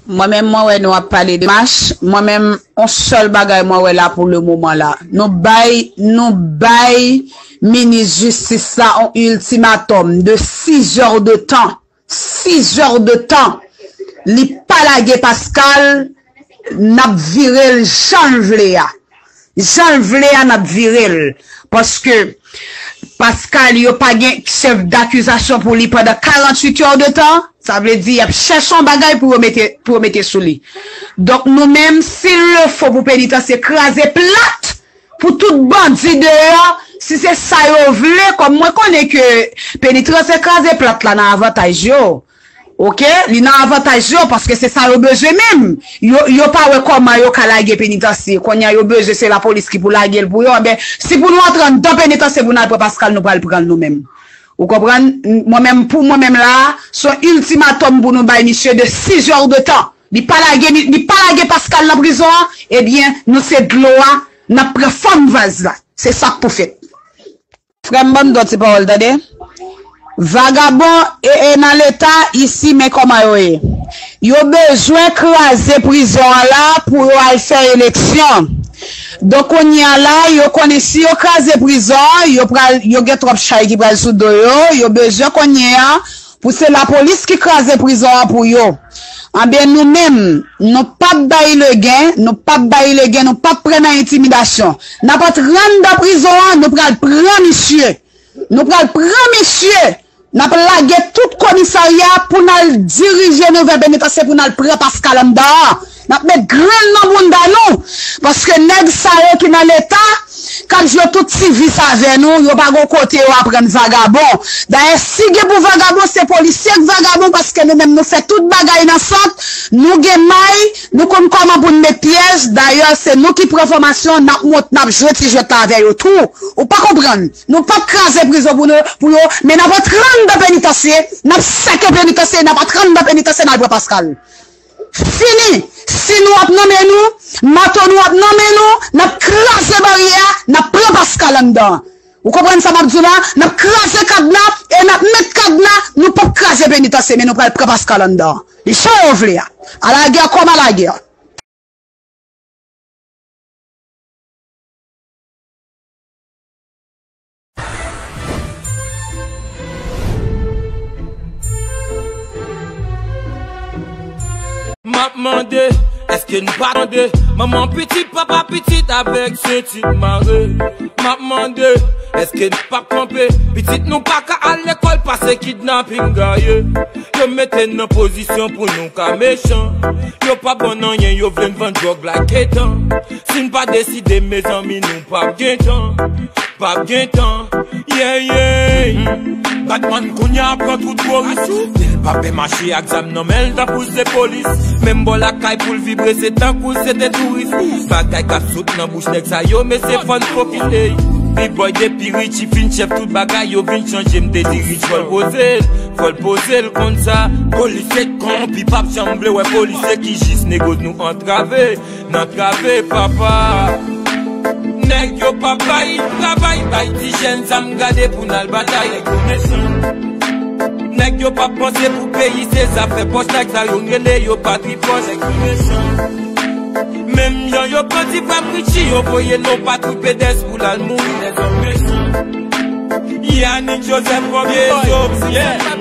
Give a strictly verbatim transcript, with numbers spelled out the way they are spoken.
Mwen menm, mwen wè nou ap pale de mach. Mwen menm, on sèl bagay mwen wè la pou le moman la. Nou bay, nou bay minis jistis la on iltimatòm de sis zè de tan. Sis zè de tan. Li pa lage Pascal, n ap vire l jan l vle a. Jan l vle a, n ap vire l. Paske Pascal, yo pa gen chèf dakizasyon pou li pandan karanntuit è de tan. Sa vle di, y ap chèche yon bagay pou yo mete, pou yo mete sou li. Donk, nou menm, si l le fo pou penitansye kraze plat, pou tout bandi deyò, si se sa yo vle, kòm mwen konnen ke penitansye kraze plat la nan avantaj yo. Oke, li nan avantaj yo, paske se sa yo bezwen menm. Yo, yo pa wè kòman yo ka lage penitansye. Kounye a yo bezwen se lapolis ki pou lage l pou yo. Enben, si pou nou antre anndan penitansye pou n al pran Pascal, nou pral pran l nou menm. Ou konprann? Mwen menm, pou mwen menm la, se yon iltimatòm pou nou bay misye de sis zè de tan. Li pa lage, li pa lage Pascal nan prizon an, ebyen, nou se dlo a, n ap pran fòm vaz la. Se sa k pou fèt. Frè m, ban m di w ti pawòl, tande. Vagabon e, e nan leta isi, men kòman yo ye. Yo bezwen kraze prizon an la pou yo al fè eleksyon. Donk, kounye a la, yo konnen si yo kraze prizon an, yo pral, yo gen twòp chay ki pral sou do yo. Yo bezwen kounye a pou se lapolis ki kraze prizon an pou yo. Anben, nou menm, nou p ap bay legen, nou p ap bay legen, nou p ap pran nan entimidasyon. N ap antre anndan prizon an, nou pral pran misye. Nou pral pran misye. N ap lage tout komisarya pou n al dirije nouvèl penitansye pou n al pran Pascal anndan an. N ap met grenn nan bounda nou. Paske nèg sa yo ki nan leta, k ap jwe tout ti vis avè nou, yo pa gon kote yo aprann vagabon. Dayè, si gen pou vagabon, se polisye k vagabon, paske nou menm nou fè tout bagay nan sant, nou gen may, nou konn kòman pou n met pyèj. Dayè, se nou ki pran fòmasyon, n ap mont, n ap jwe ti jwèt la avè yo tou. Ou pa konprann? Nou p ap kraze prizon pou nou, pou yo, men n ap antre anndan penitansye, n ap sèke penitansye, n ap antre anndan penitansye, n al pran Pascal. Fini! Si nou ap nonmen nou, mato nou ap nonmen nou, n ap kraze baryè a, n ap pran Pascal anndan. Ou konprann sa m ap di w la? N ap kraze kadna e n ap met kadna, nou p ap kraze penitansye, men nou pral pran Pascal anndan. Li jan yo vle a. Alagè kòm alagè. M ap mande, èske n pa tande? Manman pitit, papa pitit avèk senti mare. M ap mande, èske n p ap kanpe? Pitit nou pa ka al lekòl pase kidnaping gaye. Yo mete n nan pozisyon pou nou ka mechan. Yo pa ban n anyen, yo vle n vann dwòg la gentan. Si n pa deside, mezanmi, nou p ap gen tan. P ap gen tan. Yeah, yeah. Batman kounye a pran tout Boris. Tel pa pè mache ak zam nan men l tankou se polis. Menm bò lakay pou l vibre, se tankou se te touris. Bagay k ap sot nan bouch nèg sa yo, mesye, fò n fokis, ey. Big Boy depi Richie fin chèf, tout bagay yo vin chanje. M te di Rich fò l poze l, fò l poze l konn sa. Polisye kòwonpi p ap janm vle wè polisye ki jis, nego, nou antrave, n antrave, papa. Nèg yo p ap bay travay, bay ti jèn zam, gade pou n al batay. Nèg yo mechan. Nèg yo p ap panse pou peyi, se zafè pòch, nèg sa yo rele yo patripòch. Nèg yo mechan. Menm jan yo pran ti frè m Richie, yo voye l nan patri pedès pou l al mouri. Nèg yo mechan. Yannick Joseph, Robinson, yeah.